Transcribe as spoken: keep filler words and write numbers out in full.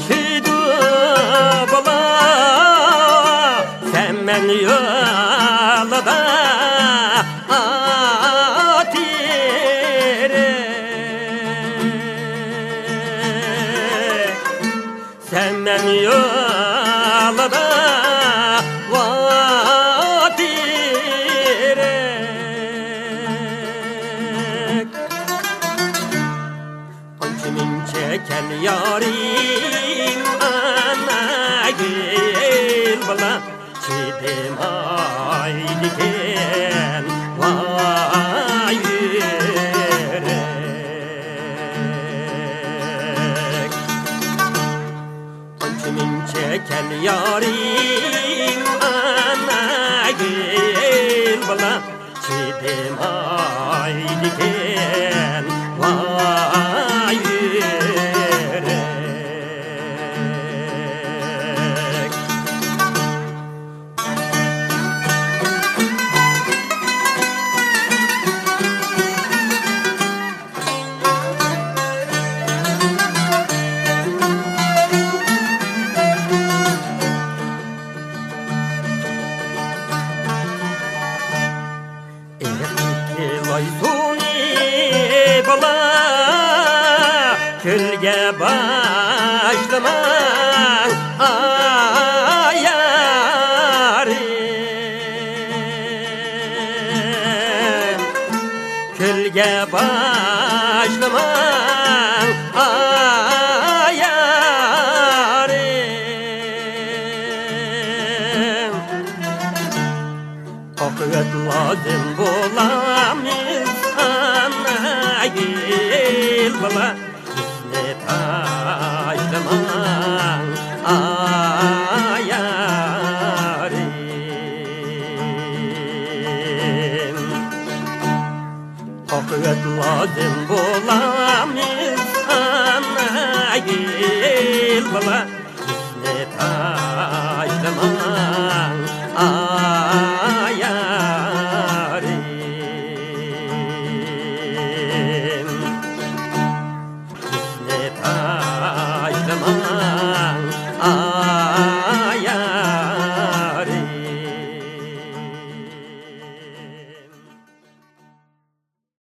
شىدۇ بالا، سەن مەن يولدا ئاتىرى. سەن مەن يولدا ۋاتىرەك. ئانچە مۇنچە كەل يارىم، ئانا گۈل بالا، چىدىمايدىكەن ۋاي يۈرەك. ئانچە مۇنچە كەل يارىم، ئانا گۈل بالا، چىدىمايدىكەن ۋاي يۈرەك. ئېرىقتىكى لاي سۇنى بالا، كۆلگە باشلىماڭ ئايارىم. كۆلگە باشلىماڭ ئايارىم. ئاقىۋەت لازىم بولامىز ئانا گۈل بالا، بىزنى تاشلىماڭ ئايارىم. ئاقىۋەت لازىم بولامىز ئانا گۈل بالا، بىزنى